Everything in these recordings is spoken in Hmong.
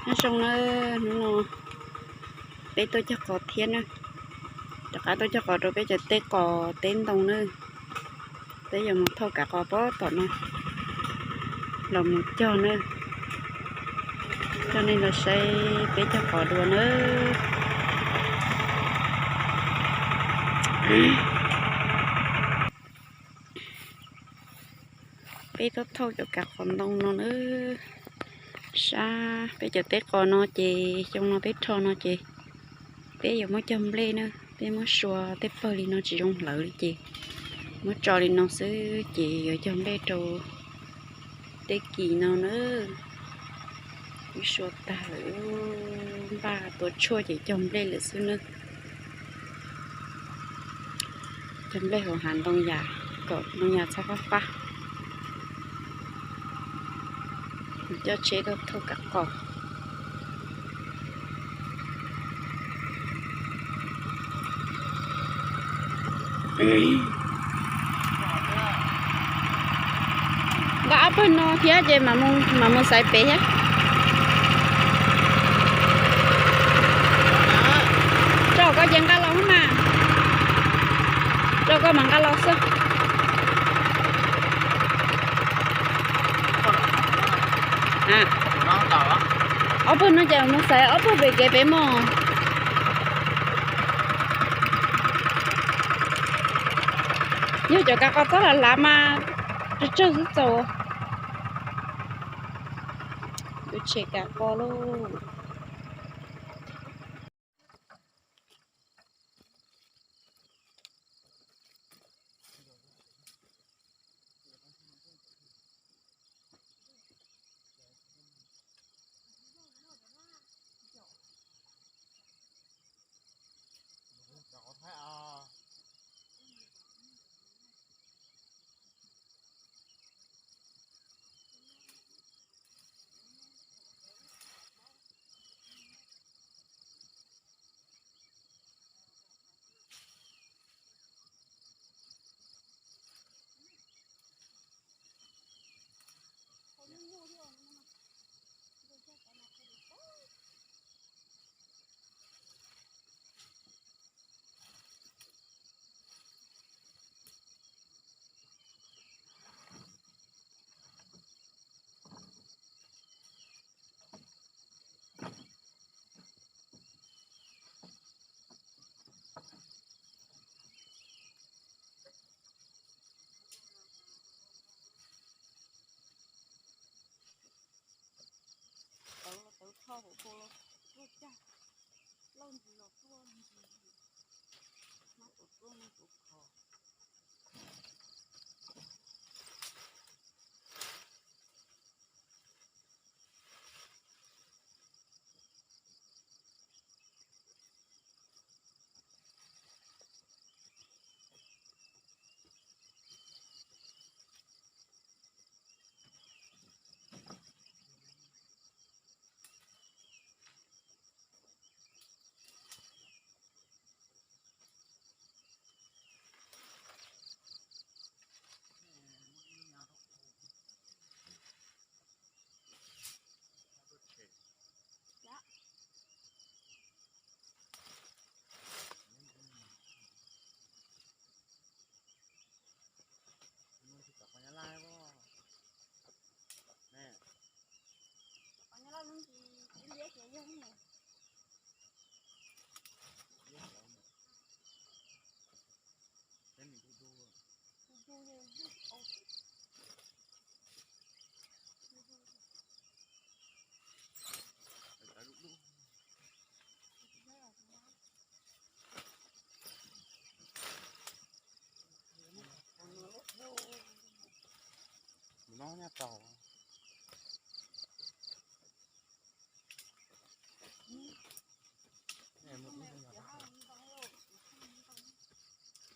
Nyob zoo na, hnub no peb tuaj cog qos thiab na, rov qab tuaj cog qos rau peb cov teb qos teb ntoo na. Peb yuav mus thauj kav qos pem tom no los mus cog na, coj nej los saib peb cog qos dua na. Peb tuaj thauj cov kav qos ntoo no na. Sab peb cov teb qos no ces xyoo no peb rho no ces peb yuav muab cog nplej na, peb muab sua tej pawg li no tsis zoo hlawv li ces muab tso li no xwb ces yuav cog nplej rau tej kis no na. Wb sua tag lawm, npaj tua tshuaj ces cog nplej lawm xwb na. Cog nplej hauv hav ntoo yas kom ntoo yas txhob fab fab. Coj tsheb tuaj thauj kav qos. Nqa ob pawg no thiab ces mam mus xaiv pem thiab. Tso koj ces nqa los mas, tso koj mam nqa los xwb. Ob pawg no ces mus xaiv ob pawg pem kev pem mog. Yog cov kav qos txhob hlav hlav mas tsawg tsawg xwb txaus. Yuav tshem kav qos lauj. Tawv los tawv, rho hauv paus los tuaj cag, lauj ntsis los tuaj ntsis, hmab tuaj tuaj tuaj khov.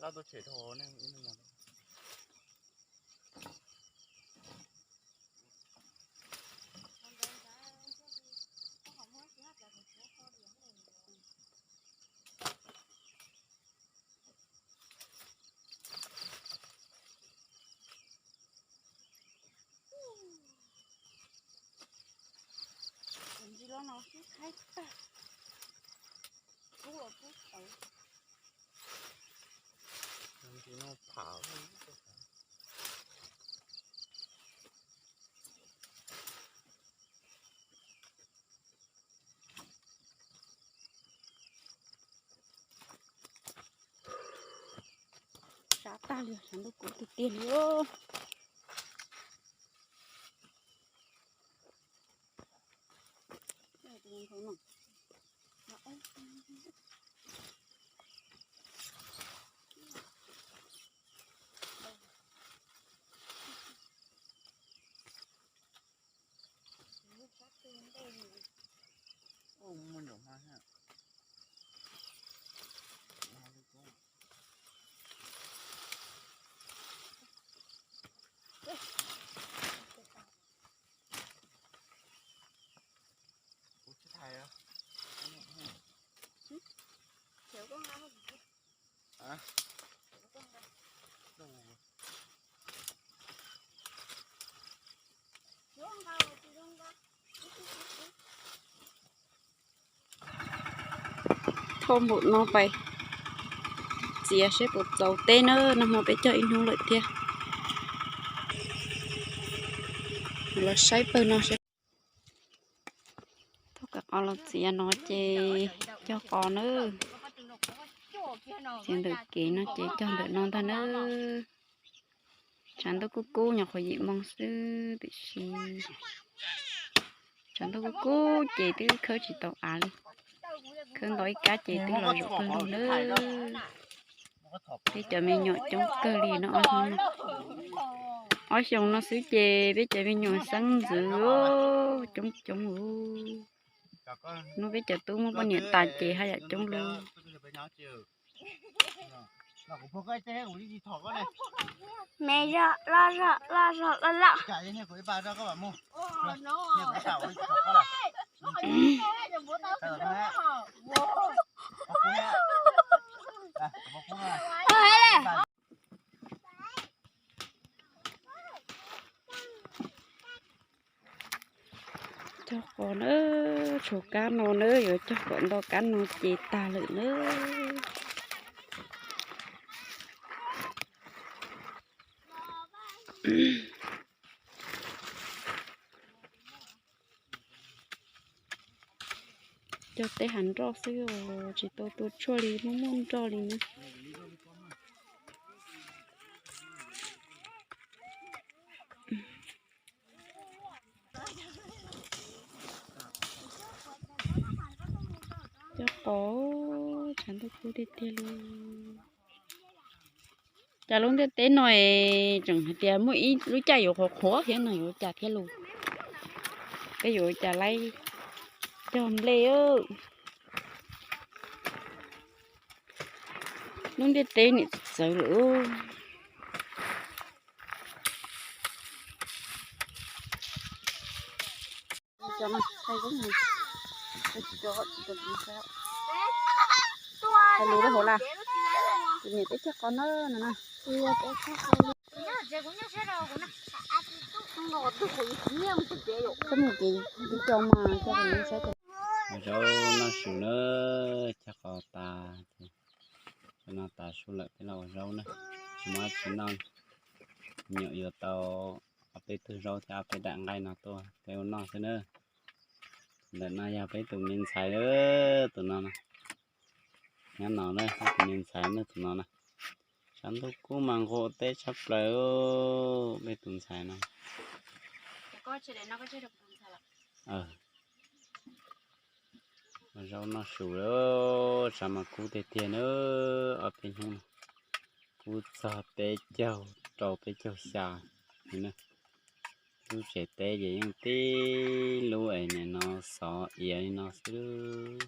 Laj tuaj tshem dhau ne. Ntsis Sab tag li, sab ntuj kub tiag tiag li os. Thauj npaum no pais txiav seb puas txaus teb na, nag hmo peb cog ib hnub lawm thiab. Los saib pawg no seb. Thauj kav qos los txiav no ces cog qos na. Txiav ntawm kev no ces cog ntawm no ntag na. Tshav ntuj kub kub nyuam qhuav yim moo xwb tiam sis tshav ntuj kub kub ces twb khawb tsis tau av li. Khawb ntau ib kab ces twb los zaum pawg lug na. Peb cov me nyuam coob kawg li no ob xyoos no. Ob xyoos no xwb ces peb cov me nyuam xeeb ntxwv coob coob. Hnub peb cov tub muab poj niam tas ces haj yam coob lug. Me zog loj zog loj zog loj loj. Cog qos na, tshuav kab no na, yuav cog kom nto kab no ces tag lawm na. Cog tej hav nroj xwb os, tsis tau tua tshuaj li, muaj muaj nroj li na. Cog qos, tshav ntuj kub tiag tiag li. Cas lub ntiaj teb no es tseem hais tias muaj ib lub caij yuav qhuav qhuav thiab no yuav ua cas thiab los? Peb yuav ua cas laib cog nplej? Lub ntiaj teb nim txawv lawm. Hais lus rau hauv las, kuv niam peb cog qos na no na. Koj mus ces kuv cog mas cog, zaub noj su na, cog qos tas ces no tas su lawm peb los ua zaub na, tsis muaj dab tsi noj. Nyuam yuav tau ob peb tug zaub thiab ob peb daim nqaij no tuaj peb ua noj xwb na. Ntawm no yog peb tus me ntxhais, tus no na, nyob no na, peb tus me ntxhais na, tus no na. Tshav ntuj kub mas nqus teb tshaj plaws, peb tus ntxhais no. Ua zaub noj su lawm, tshav mas kub tiag tiag na, ob peb hnub no kub txog peb caug rau peb caug xya li na. Lub tsev teb ces yeej tib lub es nim no xov iav li no xwb.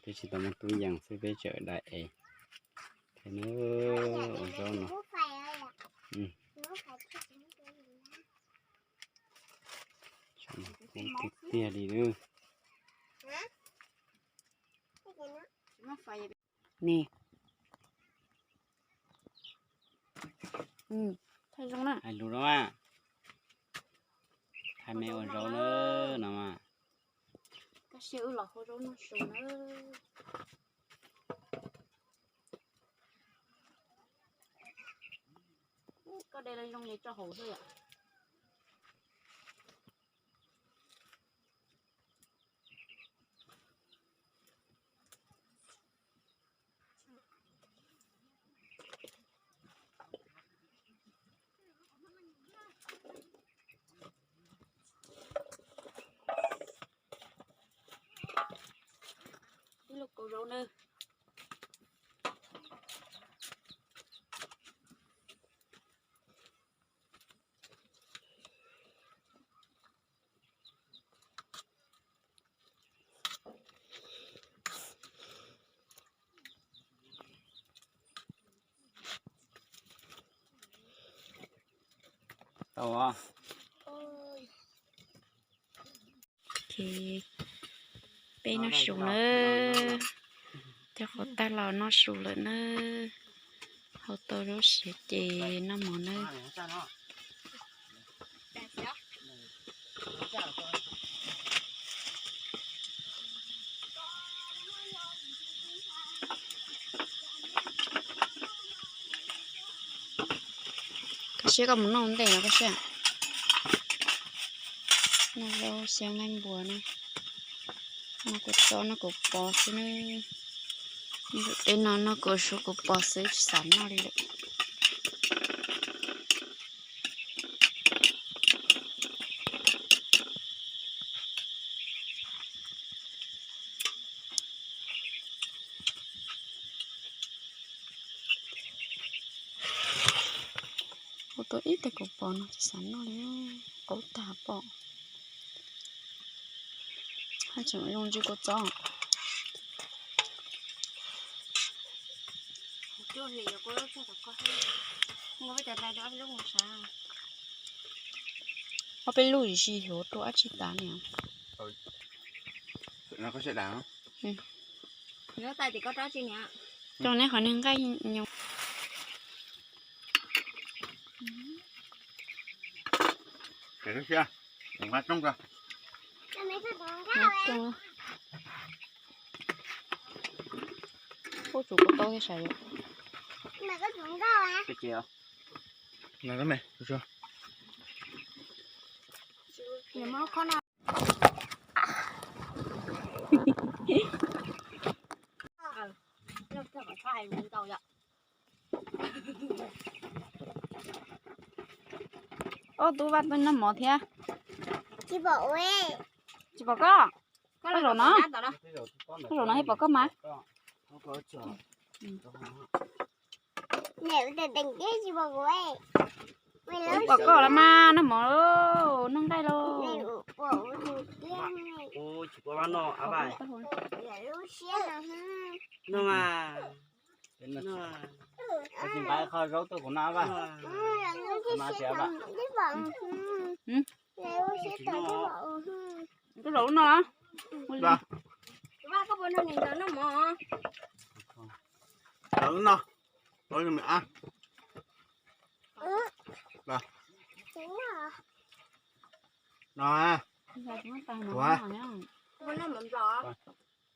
Peb tsis tau muaj tub yees xwb peb tseem dai es thiab na, ua zaub no. Kub tiag tiag li na. Ne. Hais lus no a. Me ua zaub na no mas. Koj sim wb los hau zaub noj su na. Koj de los zoo li tso hauv xwb yom. Ib lub kaus zaub na. Tau. Peb noj su nawb. Cov qhuav tag los noj su lawm nawb. Hau tau zaub siav ces noj mov nawb. Koj siab koj mus noj ntej no koj siab. Noj zaub xyaw nqaij npua na. Noj kuv tsob noj kuv pos xwb na. Ntuj teb no noj kuv su kuv pos xwb tsis xav noj li lawm. Ua tau ib teg kuv pos no tsis xav noj li, qaub tag pom. Haj tseem zoo ntsis kuv txob. Ob peb lub zis xyov rau dab tsi tas li. Rau neb qhov niag nqaij nyoos. Ub, tsum kuv tau thiab sav yom. Ob tub Vaj tuaj noj mov thiab. Tsis pom koj. Koj zaum no, koj zaum no thiaj pom koj mas. Pom koj los mas, noj mov, noj nqaij los. Noj mas. Qhov zaub tuaj kuv noj Vaj. Koj zaum lub no. Vaj, koj puas nrog niam ntxawm noj mov? Zaum lub no. No.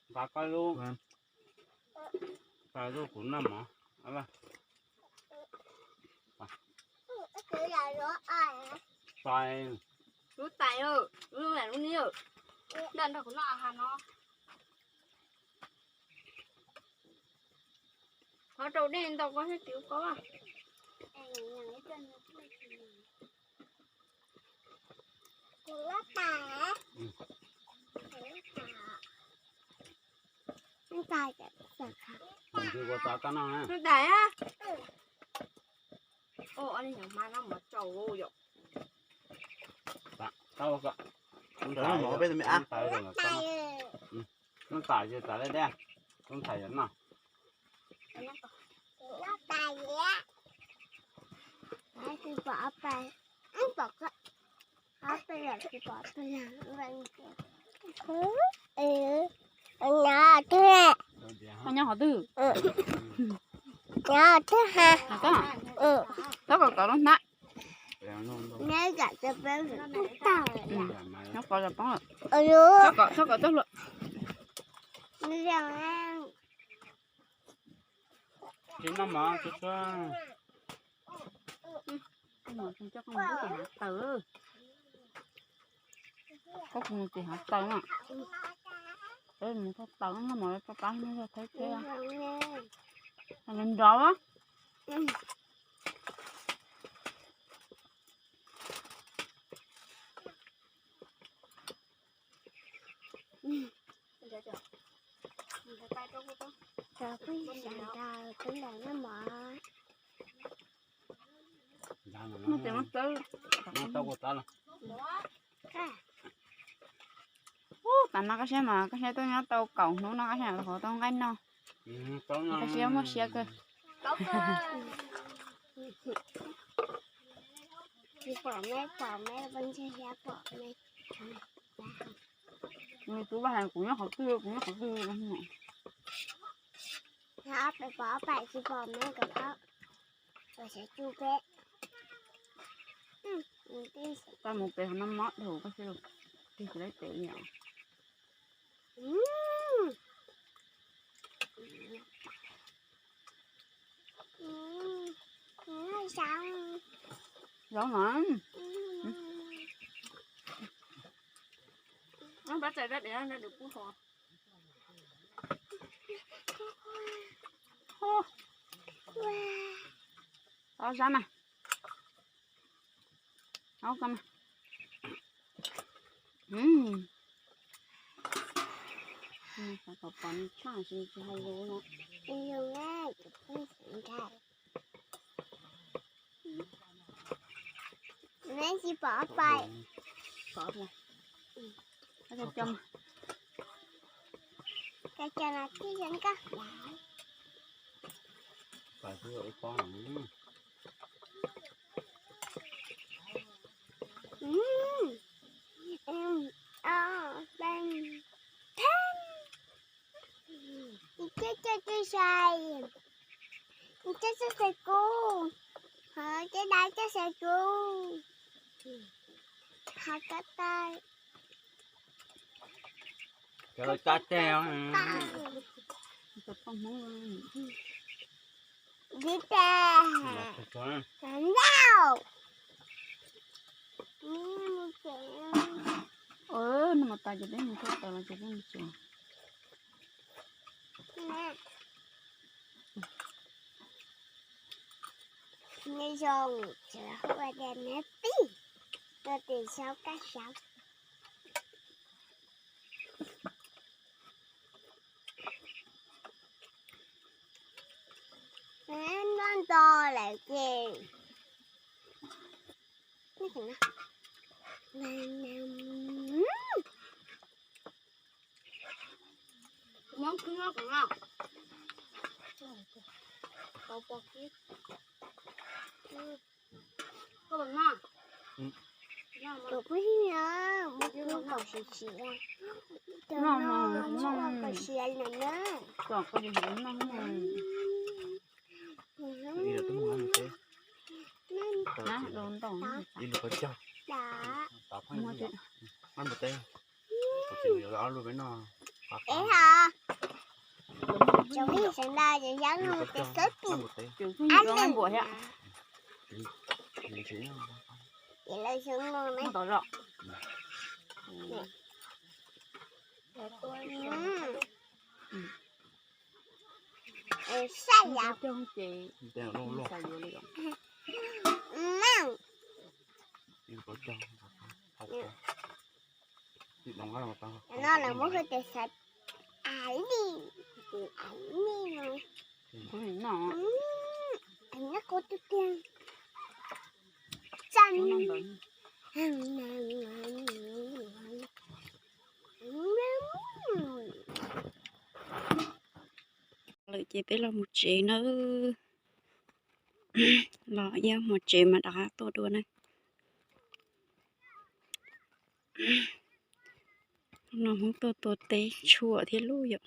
Nqa koj lub, nqa lub kuv noj mov. Lub tais, lub tais lub niag, nrog kuv noj ha no. Qhov rau dej ntau koj thiaj tsis ua koj. Tais, tais. Ua li nyuam ma noj mov tsau yom. Noj tais ces tas li dej, noj tais yom no. Koj nyob qhov twg? Koj, koj kom kom lub hnab. Nyob pov los poob lawm. Txhob kom txhob hluas. Tsis noj mov tsuag tsuag. Koj mus tim hav taws na. Peb mus thauj taws, noj mov rau pab, noj thauj teb. Nrov. Muab tes muab txawb. Ub, tas no koj siab mas, koj siab tuaj nyob tau kaum hnub no koj siab qhuav tau nqaij noj. Koj siab muaj siab kawg. Tsis pom me, pom me, pom me. Nws tus vaj hais kuv nyob qhov twg, kuv nyob qhov twg. Peb pom pais tsis pom me kom pom. Tsis pom me. Tau mus pem hauv no mob dhau koj siab, tig tsis laib tes li os. Zaub no. Pab txais rab diav, rab diav pub hos. Ob zab mas. Ob koj mas. Xav kom pom nws tshaj tsis tsis hais lus no. Neb tsis pom pais. Pom. Cov no tib yam nkaj. Ib txoj coj txoj sai, ib txoj coj sai kub, ho coj dab coj sai kub, ho coj tawj. Cov caj teg. Dib teg. Ntau. Noj mov tas ces peb mus thauj taws los ces peb mus tsev. Nyob zoo, tseem hu ua tias neb pib, tuaj tim saub kab saub. Noj nto lawm ces. Muab khwb noj kuv noj. Koj puas noj? Kuv pheej noj, muab khwb kom siav siav. Noj no, noj kom siav no na. Kom kom siav no. Ib los twb mus nab mus teb. Nab los ntau. Ib los qhov cog. Nab mus teb. Es ho, tsoom ib sawv daws ces yog mus tes xwb tim. Ab npuas thiab. Ces lawv xyov no ne. Muaj tau zog. Saib yam. No lawv muab hwj tes xav, a li, a li no. Nyob kuv tus tiag. Txaj. Lawm ces peb los mus tsev nawb. Los ib hmos tsev mas rov qab tuaj dua na. No Hmoob tuaj tua teb tshuam thiab lauj yom.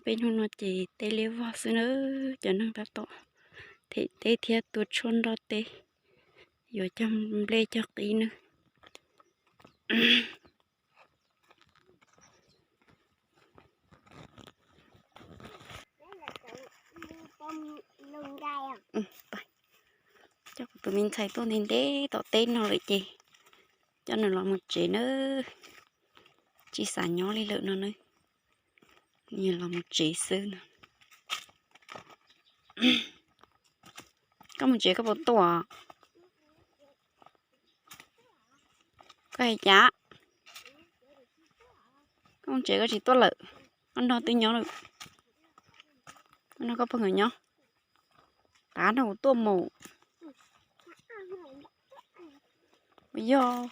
Peb hnub no ces teb liab vog xwb na, cov neeg tab tom them teb thiab tua tshuaj nroj teb, yuav cog nplej cog qib na. Coj kuv tus me ntxhais tuaj ntev ntev tom teb no lawm ces coj nws los mus tsev nawb. Tsis xav nyob li lawm no nawb, nyias los mus tsev xwb no. Koj mus tsev koj puas tuaj? Koj hais cas? Koj mus tsev koj tsis tuaj lawm, koj nrog twb nyob lawm, koj nrog koj pog nkawd nyob, qab nrog kuv tuaj mus. Yog